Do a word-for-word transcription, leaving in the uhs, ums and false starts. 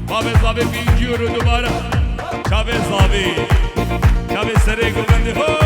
Bavê zavê pêncî euro dubare. Çavê zavê. Çavê serê govendê ho.